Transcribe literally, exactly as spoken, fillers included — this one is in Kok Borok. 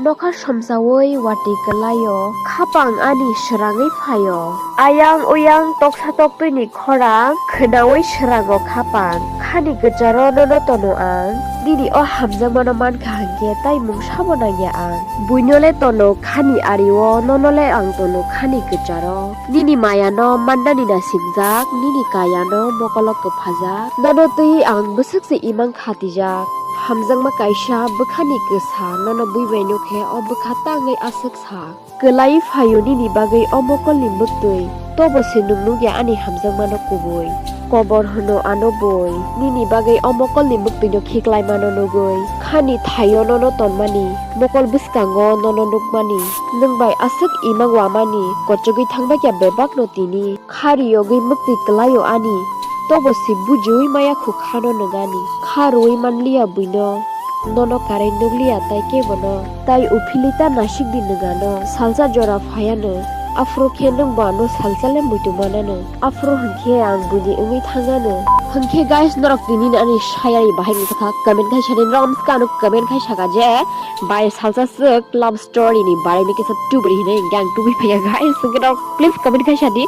Nokha somsaui watwi kwlaio, khapang ani srangwi phaio. Ayang uyang toksa toktwini khorang khwnaui srango khapang. Khani kwcharo nono tono ang, nini o hamjakmano mankha hwnkhe tai mungsabo nangya ang. Buino le tono khani ario, nono le ang tono khani kwcharo. Nini mayano mannani nasingjak, nini kayano mokolo kwphajak. Nono twi ang bwswk se imang kha tijak. Hamjakma kaisa bwkhani kwsa nono buibai nukhe o bwkha tangwi aswk sa. Kwlai phaio nini bagwi o mokolni mwktwi, tobo se nwng nukya ani hamjakmano kubui. Kobor hwno ano bui, nini bagwi o mokolni mwktwino khiklaimano nugwi. Khani thaio nono tonmani, mokol bwskango nono nukmani. Nwng bai aswk imang wamani, kochogwi thangbakya bebakno tini. Kha riyogwi mwktwi kwlaio ani, tobo se bujiui maya khu khano nwng ani. Kha rwui manliya buino, nono karai nukliya tai kebono. Tai uphilita nasikdi nwng ano, salsa jora phaiano. Aphuru khe nwng bo ano salsa le muitu manano. Aphuru hwnkhe ang buini wngwi thangano. Hwnkhe guys, norok tini ani sayari bahai wngkha comment khai sadi, norok wngkha ano comment khai saka je bai salsa swk love story ni barai ni kisa tubri hinwi hwnkhe ang tubui phaiya guys, hwnkhe norok please comment khai sadi.